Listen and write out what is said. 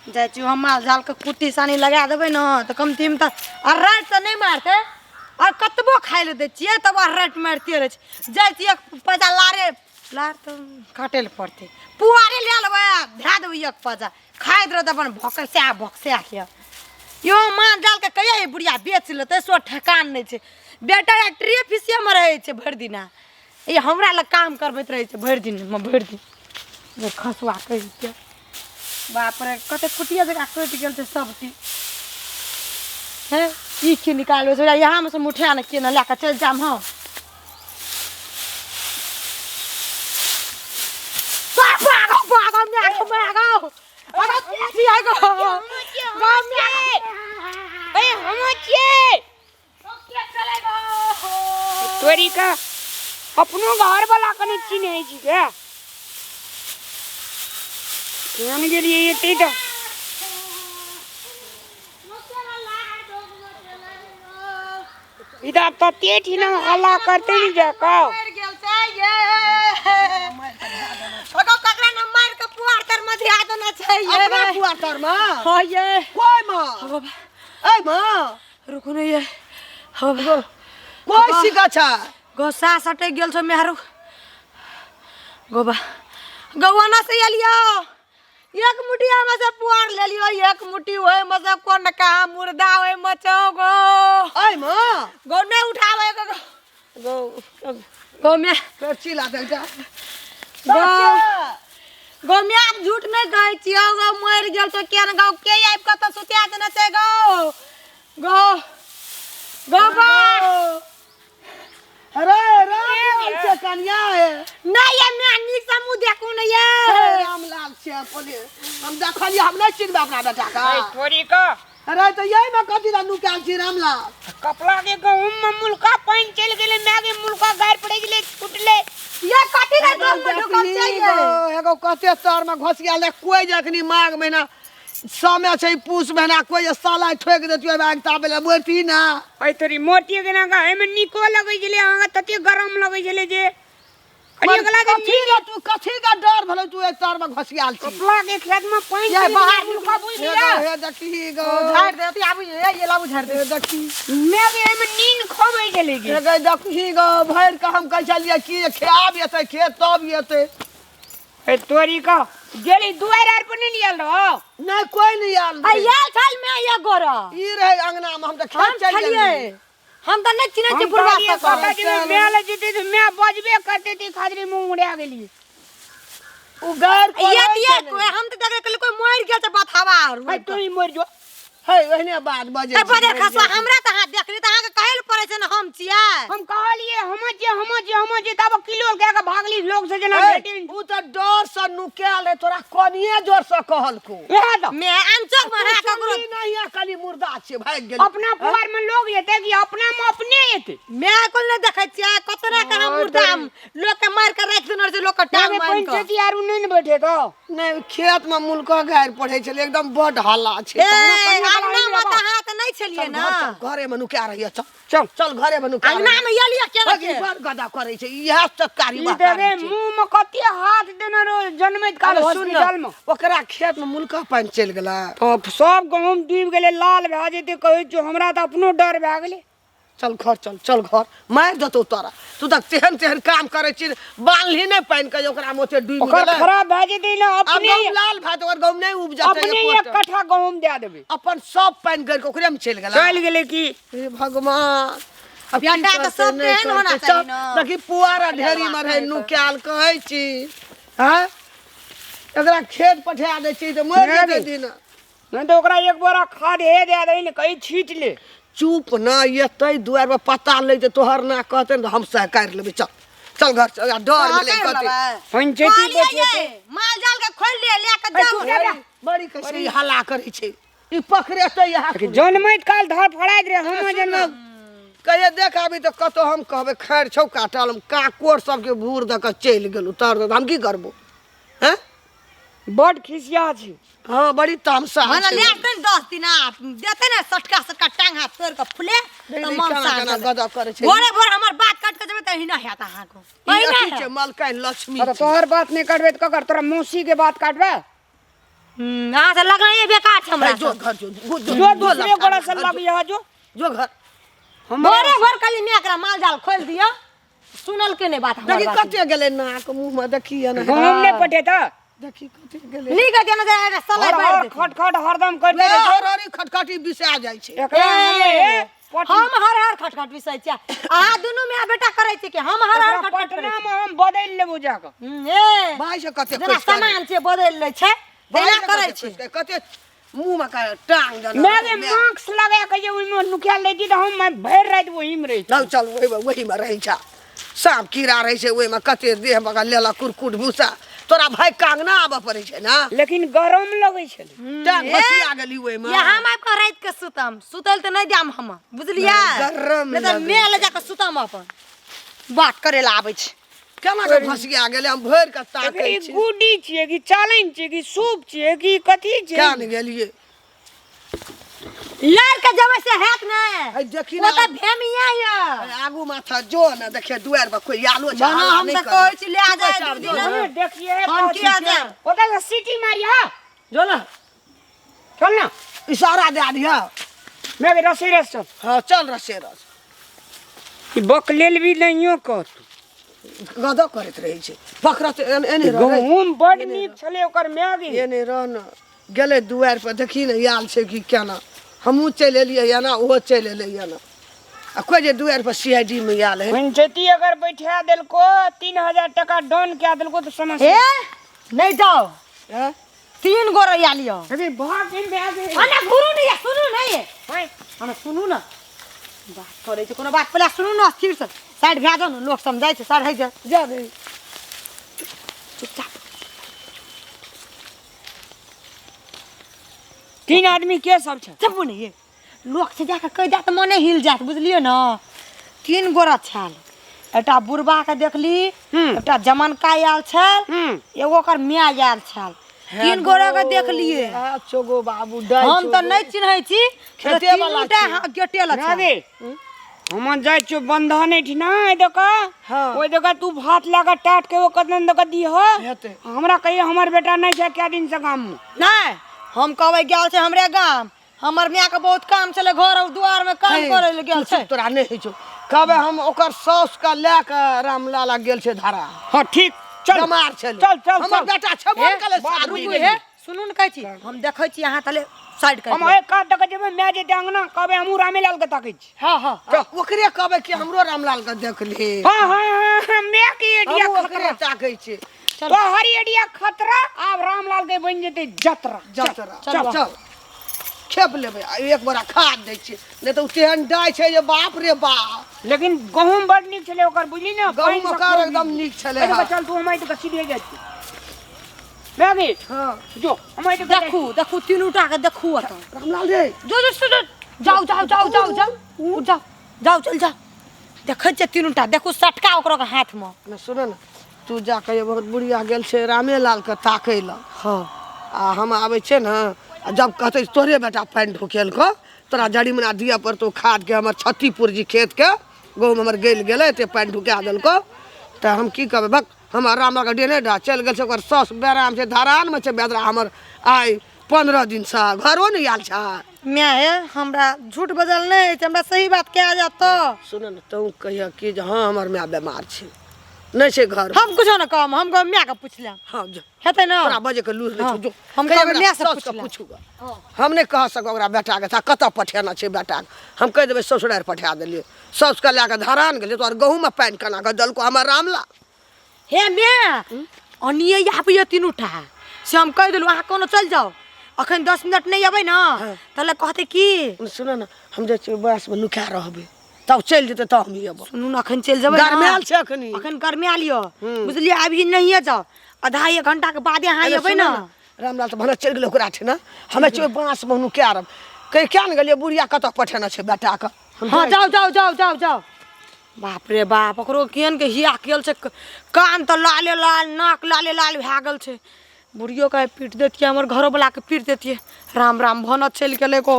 जाइ छी हम माल जालके कुट्टी सानी लगा देबै ने तऽ कमतीमे तऽ अर्राट तऽ नहि मारतै आओर कतबो खाइ लए दै छियै तब अर्राट मारिते रहै छै। जाइ छियै एक पैसा लारे लार तऽ काटै लए पड़तै, पुआरे लए लेबै आ धए देबै एक पैसा, खाइत रहतै अपन भकसा भकसा के। यो माल जालके कहिया ई बुढ़िया बेच लेतै सो ठेकान नहि छै। बेटा ट्रे फीसेमे रहै छै भरि दिना, ई हमरा लग काम करबैत रहै छै भरि दिनमे भरि दिन। जे खसुआ कहि के बाप रे कते कुटिया जगह कटि गेल छै सब चीज। हे ई की निकालबै छै यहाँ से मुठिया ने केना लए कऽ चलि जाम हम। भागो भागो भागो भागो भागो भागो ए हम छियै तोरी के अपनो घर वाला कने चिन्है छी के केहन गेलियै एते तऽ ई तऽ तते ठीना हल्ला करते नहीं जा का मरि गेल छै ये। ओकरा ककरा ने मारि के पुआर तर में धिया देने छै ये। अपना पुआर तर में? हाँ ये। कोई माँ? हो बाबा। ऐ माँ? रुकू ने ये। हो बाबा। कोई सिका छै? गो सास अटक गेल छौ मेहरू। गोबा। गौआना से एलियो। एक मुट्ठी में से पुआर ले लियो, एक मुट्ठी ओहि में से कोन कहाँ मुर्दा ओहि में छौ गो। ऐ माँ? गो नहीं उठावे गो। गो गो में फेर चिल्ला देल जा। गो गो में आप झूठ नहीं कहै छियौ गो, मरि गेल छौ केन गो, के आबि कऽ तऽ सुतिया देने छै गो। गो गो बा। अरे रामलाल छै कनिया है। नहीं ये मैं नीक से मुँह देखू नहीं ये। हे रामलाल छै बोले हम देखलियै, हम नहीं चिन्हबै अपना बेटा के। ऐ तोरी के। अरे तो यही में कथी ला नुकायल छी रामलाल? कपड़ा के गहूम में मुलका पानि चलि गेलै, माय के मुलका गारि पड़ि गेलै, छुटलै। ये कथी ला गहूम में ढुकल छै ये? एगो कते तर में घोसियाल रहै, कोइ जखनी माघ महीना समय छै, पूस महीना कोइ जे साला ठोकि देतियै ओहिमे आगि तापै लए मरती ना। ऐ तोरी मोटी के ना एहिमे नीको लगै छलै, अहाँके तते गरम लगै छलै जे कनि एकला के कथी ला तू कथी का डर भेलै तू एहि तर में घोसियाल छी? कपड़ा के खेत में पानि ये चलि बाहर गेलै, मुलका बुझि हे गेलै। गो, हे देखी गो। झाड़ि दे, अथी आबू, ये, ये लाबू झाड़ि दे। हे देखी। मैं के एहिमे नीन खोबै छलै गे। हे गै देखी गो, भरि कऽ हम कहै छलियै कि जे खायब एतै खेत तब एतै। ए तोरी का गेली दुआर आर पर नहीं आयल रहो? नहीं कोई नहीं आयल आ रहे। आयल छल मैं ये गोरा। ई रहे अंगना में, हम तऽ हम खेत चलि छलियै। गेलियै। हम तऽ नहि चिन्है हम छियै बुढ़वा कहलियै, सबके। कतऽ जेबै, माय लग जेतै तऽ माय बजबे करतै, तै खातिर मुँह उड़ा गेलियै। उ गारि ये पड़ै दिए छलै। कोई, हम तऽ देखै कहलियै कोई मरि गेल छै बथावा आर। है, तू ही मरि जो। है, ओहने बात बजै ए, छै। बजै खसुआ, हमरा तऽ अहाँ देखली तऽ अहाँके कहै लए पड़ै छै ने हम छियै। हम कहलियै, हम छियै, हम छियै, हम छियै, तब किलो कए कऽ भागली लोग से जेना ए, भेटी। उ तऽ डर से नुकायल रहे, तोरा कनिये जोर से कहलको। वएह तऽ। मैं अनचोक में अहाँ ककरो सुनली नहीं है, कनी मुर्दा छियै, भागि गेली। अपना पुआर में लोग एतै कि अपना में अपने एतै? मैं कोन नहि देखै छियै, कतना कहाँ मुर्दा लोग के मारि के राखि देने छै, लोग के टांग ताबे बान्हि कऽ। पंचायती आर नहि ने बैठे तऽ। नहि, खेत में मुलका गारि पढ़ै छलै, एकदम बड हल्ला छै। ए, कनिया अंगना बला में आबि तऽ अहाँ तऽ नहि छलियै चल ने। घर, चल, घरे में नुका रहियै, चल। चल। चल, घरे में नुका अंगना में एलियै केना रहियै। के? बड़ गदा करै छै, इएह सब कारी ई बात देखे करै छै। मुंह में कते हाथ देने रहो जनमैत काल अरे सुन ने, हॉस्पिटल में। ओकरा खेत में मुलका पानि चलि गेलै। तो सब गहूम डूबि गेलै, लाल भए जेतै कहै छियौ, हमरा तऽ अपनो डर भए गेलै। चल घर चल, चल घर, मारि देतौ तोरा। तू तऽ तेहन तेहन काम करै छी, बान्हली नहि पानि के जे ओकरा मे ओते डूबि ओकर गेलै। खराब भए जेतै ने आब अपने। गहूम लाल भए जेतै, ओकर गहूम नहि उपजतै अपने एको एक टा। कट्ठा गहूम दए देबै। अपन सब पानि गड़ि कऽ ओकरे मे चलि गेलै। चलि गेलै की? हे भगवान, आब की बेटा तऽ करतै, सब नहि तेहन होना करतै? चाही चल, ने। देखी पुआरा ढेरी मे रहै नुकायल, कहै छी हँ, एकरा खेत पठा दै छी तऽ मरि नहि जेतै रे। दिन। नहि तऽ ओकरा एक बोरा खाद हे दए दही ने, कहीं छीट ले। चुप न, एतै दुआरि पर पता लै जे तोहर ना कहतै ने तऽ हम सह काटि लेबै। चल चल घर चल, आ डर भेलै कहि कते। लेबै। पंचायती कहलियै बैठे ये, छै। माल जाल के खोलि ले, लए के जाउ। चुप जा। बड़ी कैसे ई हल्ला करै छै, ई पकड़ेतै यहाँ। जनमैत काल धर फड़ाइत रहे हम जन्म। कहिए देख आबी तऽ कतौ हम कहबै खैर छौ काटल, हम काकोर सबके भूर दऽ कऽ चलि गेलहुँ तर दऽ, हम की करबो? हैं, बड खिसिया छी। हाँ, बड़ी तामसा भने छै। ले के 10 दिन आ देते ने सटका सटका टांग हाथ तोड़ के फुले देख, तऽ देख, मन केना शांत केना हेतै। गदह करै छै। भोरे भोर हमर बात काट के जेबै तऽ एहिना हैत अहाँके। ई एहिना अथी हैत। छै मलकाइन लक्ष्मी तऽ छै। तोहर बात नहि काटबै तऽ ककर? तोरा मौसी के बात काटबै? अहाँ से लगनाइए बेकार छै हमरा जो घर जो जो जो दूसरे गोड़ा से लग जा जो जो घर भोरे भोर कहली माय एकरा माल जाल खोलि दिअ सुनल के नहि बात हमर देखी बात। कते गेलै नाक मुँह में देखी ने गहूम नहि पटेता देखी कते गेलै नीक है जेना जेना सलाइ हर बारि हर देतै। खट खट हरदम करते ले रहै छै। हर हरी खटखटी बिसा जाइ छै एकरा ए, हमे पट- हम हर हर खटखट बिसै छियै अहाँ दुनू माय बेटा करै छियै कि हम हर हर एकरा खटखट करै पटना मे हम बदलि लेबो जाकऽ छियै? ए भाइ से कते जेना खोसि कऽ सामान छै बदलि लै छै भाइ तेना से करै कते छै खोसि कऽ, कते मुँह में का टांग देना मैं गे मास्क लगा के जे ओहिमे नुकायल रहिती तऽ हम भरि राति ओहीमे रहिती चल चल ओहिमे ओहीमे रहै छ साँप कीड़ा रहै छै ओहिमे कते देह मगर लेलक कुरकुट भूसा तोरा भाइ कांगना आबऽ पड़ै छै ने लेकिन गरम लगै छलै टांग घसिया गेली ओहिमे ये हम आबि कऽ राति के सुतम सुतल तऽ नहि देम हम बुझलियै गरम नहि तऽ लगै मेह लऽ जाकऽ सुतम अपन बात करे लए आबै छै केना के फसिया गेलै हम भरि कऽ ताकै ई छी गुडी छियै कि चालनि छियै कि सूप छियै कि कथी छियै क्या ने गेलियै लड़ के जेबै से हैत ने है देखी ओ ना तऽ भेमिया यऽ आगू माथा जो ने देखिए दुआर पर कोई आलो छै हँ, हल्ला हम नहि तऽ करबै। कहै छी ले आ जाए चुपचाप दू जो दिन। ने। देखिए हम किया जायब? ओतऽ से सीटी मारिया जो ने चल ना इशारा दे दिह मैं भी रस्सी रस चल हाँ चल रसे रस ई बकलेल भी नहियो कहत गदो करैत रहै छै पकड़त एने रह रे। गहूम बड नीक छलै ओकर माय गे एने रह ने गेलै दुआरि पर देखी ने आयल छै कि केना हमहूँ चलि एलियै एना ओहो चलि एलै एना आ कोइ जे दुआरि पर सी I D मे आयल है पंचायती अगर बैठा देलको 3000 टका डन कए देलको तऽ समस्या ए नहि जाओ हैं? तीन गो रैया लिअ अरे भाग गे माय गे अने घुरू नहीं सुनू नहीं हैं? अने सुनू ना बात करै छै कोनो बात पहिले सुनू ने स्थिर से साइड भए जाउ ने लोक समझाइ छै सर होइ छै जा दे चुपचाप तीन आदमी के सब छै चुप नहीं ये लोक से जाके कहि जात मने हिल जात बुझलियै ने तीन गोरा छल एकटा बुढ़बा के देखली एकटा जमनका आयल छल एगो ओकर माय आयल छल तीन गोरा के देखलिए अच्छा गो बाबू डाइ हम तऽ नहि चिन्है छी खेते वाला तीनूटा छी। हाँ, गेटे लग ना गे हम जाइ छियौ बंधन एहिठिना एहि दऽ कऽ हाँ। ओहि दऽ कऽ तू भात लए कऽ टाट के ओ कदन दऽ कऽ दीह हेतै। हमरा कहियो हमर बेटा नहि छै कए दिनसँ गाममे नहि हम कहबै गेल छै हमरे गाम हमर माय के बहुत काम छलै घर और दुआर में काम करे ले गेल छै तोरा नहि होइ छौ कहबै हम ओकर साउस के लए कऽ रामलाला गेल छै धारा हाँ ठीक चल बेमार छलै चल चल हमर चल बेटा छेबो ने करै बाप सारू रुकू हे सुनू ने कहै छी हम देखै छी अहाँ तले साइड कर हम एहि कात दऽ कऽ जेबै माय जेतै अंगना कहबै हमहूँ रामेलाल के ताकै छी हाँ हाँ ओकरे कहबै कि हमरो रामलाल के देख ले हाँ हाँ हाँ हाँ माय के एडिया हमहूँ खतरा ओकरे ताकै छी तोहर एडिया खतरा आब रामलाल के बनि जेतै जतरा जतरा चल, चल चल खेप लेबै आ एक बोरा खाद दै छियै नहि तऽ ओ तेहन डाइ छै जे बाप रे बाप लेकिन गहूम बड नीक छलै ओकर बुझली ने गहूम पानि सँ ओकर खूब एकदम नीक छलै एहि हँ। चल तू हम एहि सीधे जाइ छी भए गेल हँ जो हम एहि देखू देखू तीनू टा के देखू एतऽ रामलाल रे जो जो जो जाओ जाओ जाओ जाओ जाओ उठ जाओ जाओ चल जाओ देखै छियै तीनू टा देखू सटका ओकरो के हाथ में ने सुन ने तू जा कहियो बहुत बुढ़िया गेल छै रामेलाल के ताकै लए हाँ आ हम आबै छियै ने आ जब कहतै तोरे बेटा पानि ढुकेलकौ तोरा जरिमाना दिअ पड़तौ खादके हमर छत्ती पुरजी खेतके गहूँम हमर गलि गेलै एते पानि ढुका देलकौ तऽ हम की कहबै बक हमर रामलालके डेने डा चलि गेल छै ओकर साउस बेराम छै धरानमे छै बेदरा हमर आइ 15 दिनसँ घरो नहि आयल छै माय हे हमरा झूठ बजल नहि अछि हमरा सही बात कह जात तऽ सुन ने तू कहिया कि जे हँ हमर माय बेमार छै नहि छै घर हम कुछो ने कहब हम कहब मायके पूछि लेब हँ जो हेतै ने तोरा बजे के लूर नहि छौ जो हम कहिया कहबै हमरा माय से साउस के पूछि लेब। पूछू हम नहि कह सकब ओकरा बेटाके था कतऽ पठेना छै बेटाके हम कहि देबै ससुरारि पठा देलियै साउसके लए कऽ धरान गेलियै तोहर गहूँममे पानि केना कऽ देलकौ हमर रामला हे माय अनिए आबैए तीनू टा से हम कहि देलहुँ अहाँ कोनो चलि जाउ अखन 10 मिनट नहि अबै ने तहले कहतै की सुन ने हम जाइ छियै बाँसमे नुका रहबै तब चलि जेतै तब हम अयबै सुनू ने अखन चलि जेबै ने। गरमायल छै अखनी अखन गरमायल यऽ बुझलियै अभी नहिए जाउ आधा एक घंटाके बादे अहाँ अरे अयबै सुन ने ने, रामलाल तऽ भने चलि गेलै ओकरा ठिना हमे छियै बाँसमे नुका रहब कहि किया ने गेलियै बुढ़िया कतऽ पठेने छै बेटाके हम हाँ जाओ जाओ जाओ जाओ जाओ बाप रे बाप ओकरो केहन के हिया केल छै कान तऽ लाले लाल नाक लाले लाल भए गेल छै बुढ़ियो के पीट दैतियै हमर घरोवला के पीट दैतियै राम राम भनत चलि गेलै को